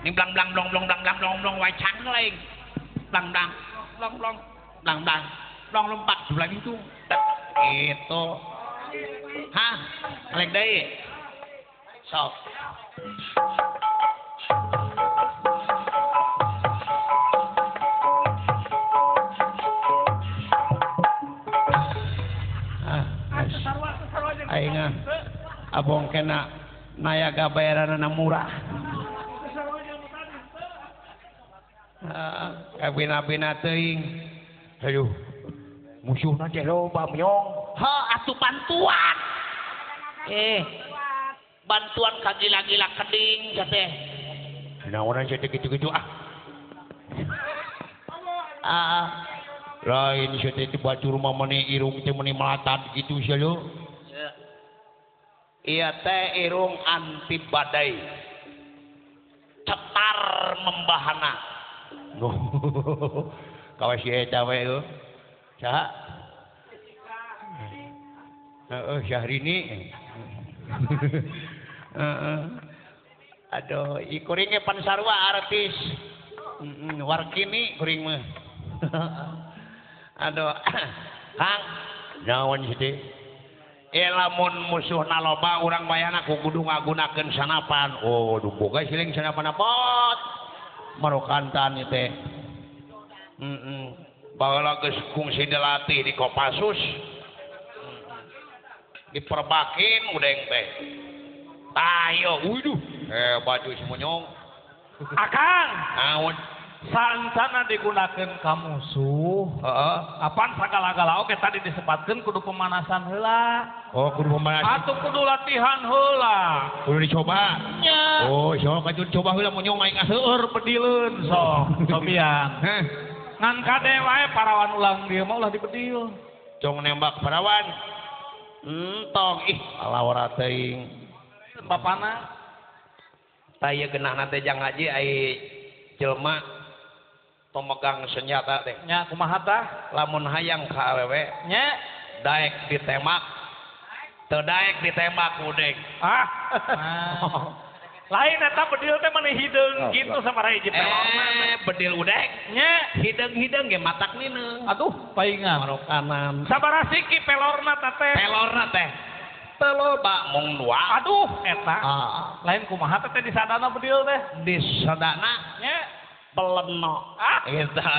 Ning blang blang blong blong blang blang blong blong wae cangkleng. Blang blang blong blong blang blang blong lompat lagi itu. Gitu. Hah? Ngaleng deui. Sok. Aing abong kena nayaga bayaranana murah. Kabina-bina teuing. Aduh. Musuhna teh loba meong. Heuh atuh bantuan. Bantuan ka gila-gila keding teh. Naonan teh kitu-kitu ah. Lain sia teh batur mah meni irung teh meni melatat kitu sia lho. Iya teh irung anti badai. Cetar membahana. Kawas si eta we euy. Saha? Heeh, Syahrini. Heeh. Aduh, i kuring ge pan sarua artis. Warkini kuring mah. Aduh. Kang, naon sih teh? Lamun musuhna loba urang bayana ku kudu ngagunakeun sanapan. Oh, duh boga siling sanapan apot. Marokantan ieu teh. Baheula geus kungsi dilatih di Kopassus. Diperbakin udeng teh. Tayo, waduh, hebat si monyong. Akang, naon? Sancana digunakeun ka musuh. Heeh. Apan sagala-gala oge tadi disebutkeun kudu pemanasan heula. Oh, kudu pemanasan. Atuh kudu latihan heula. Kudu dicoba. Nya. Oh, sok atuh coba heula monyong aing seueur bedileun sok cobian. Heh. Ngan kade wae parawan ulang dieu mah ulah dibedil. Cong nembak parawan. Entong ih alawara teuing. Bapana tah ieu geunahna teh jang haji ai jelema pemegang senjata teh. Nya kumaha tah? Lamun hayang ka awewe nya daek ditembak. Teu daek ditembak udeng. Ah. Lain eta bedil teh mani hideung kitu sabaraha hiji pelorna. Bedil udeng nya hideung-hideung ge matak nineung. Aduh, paingan marokanan. Sabaraha siki pelorna ta teh? Pelorna teh teu loba mung dua. Aduh, eta. Lain kumaha teh disadana bedil teh? Disadana nya peleno. Ah, eta.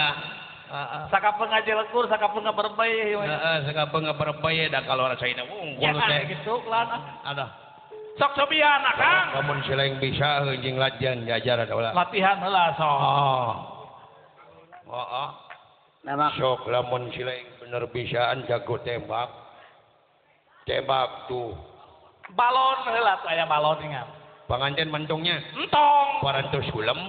Sakapeung ngajelekur, sakapeung ngaberbey. Heeh, sakapeung ngaberbey da kalora caina unggul teh. Kitu lan. Aduh. Sok cobian akang. Lamun sileng bisa jeung latihan diajar ada ulah. Latihan heula sok. Oh. Heeh. Sok lamun sileng bener bisaan jago tembak. Tembak tuh. Balon heula tuh aya balon ingat. Panganten mentungnya. Entong. Parantos kulem.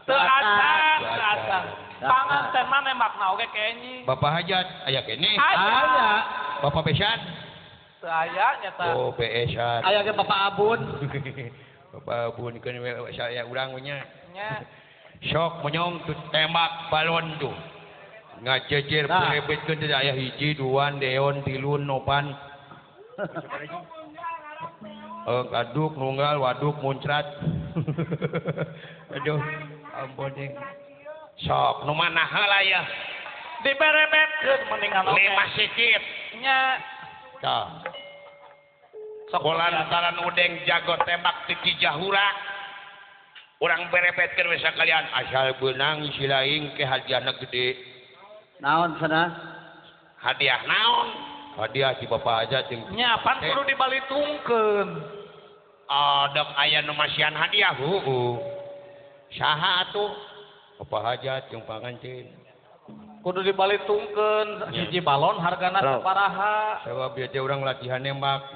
Teu acan, teu acan. Panganten mah nembakna oge kenyi. Bapak hajat aya keneh. Aya. Bapak besan. Teu aya nyata. Oh, besan. Aya ge Bapak Abun. Bapak Abun keun saya urang nya. Nya. Sok menyong tuh tembak balon tuh. Ngajejer berebetkeun teh aya hiji, duan, deon, tilun, nopan. Kaduk, nunggal, waduk, muncrat. Aduh, ampun ding. Sok nu mana heula ya? Diberebetkeun mendingan oge. Lima sikit. Nya. Tah. Sok lantaran udeng jago tembak ti Cijahura. Urang berebetkeun we sakalian asal beunang si laing ke hadiahna gede. Naon cenah? Hadiah naon? Hadiah si bapak aja jeung nya pan kudu dibalitungkeun. Dek aya nu masihan hadiah heueuh. Saha atuh? Bapak hajat jeung panganten. Kudu dibalitungkeun hiji balon hargana sabaraha. Sabab ieu teh urang latihan nembak.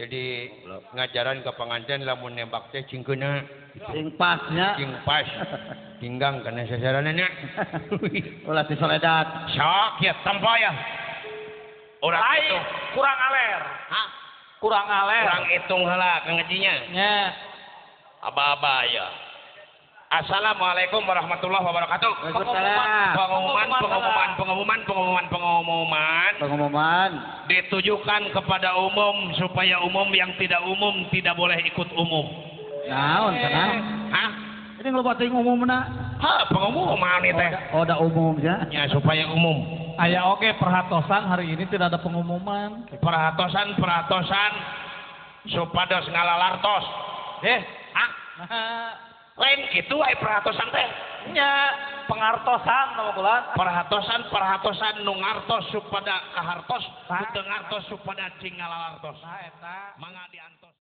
Jadi ngajaran ke panganten lamun nembak teh cingkeuna. Sing pasnya. Sing pas. Tinggang kana sasaranna. Ulah disoledat. Sok ya tempo ya. Urang itu kurang aler. Hah? Kurang aler. Kurang hitung heula kang ngajinya. Nya. Aba-aba ya. Assalamualaikum warahmatullahi wabarakatuh. Pengumuman, pengumuman, pengumuman, pengumuman, pengumuman. Pengumuman. Ditujukan kepada umum supaya umum yang tidak umum tidak boleh ikut umum. Naon cenah? Hah? Mending loba teuing umumna. Ha, pengumuman ieu teh. Oh, da umumnya. Ya supaya umum. Aya oge perhatosan hari ini tidak ada pengumuman. Perhatosan perhatosan supados ngalalartos. Hah? Lain kitu aya perhatosan teh. Nya pengartosan nama kula. Perhatosan perhatosan nu ngartos supada kahartos, nu teu ngartos supada cing ngalalartos. Nah eta. Mangga diantos.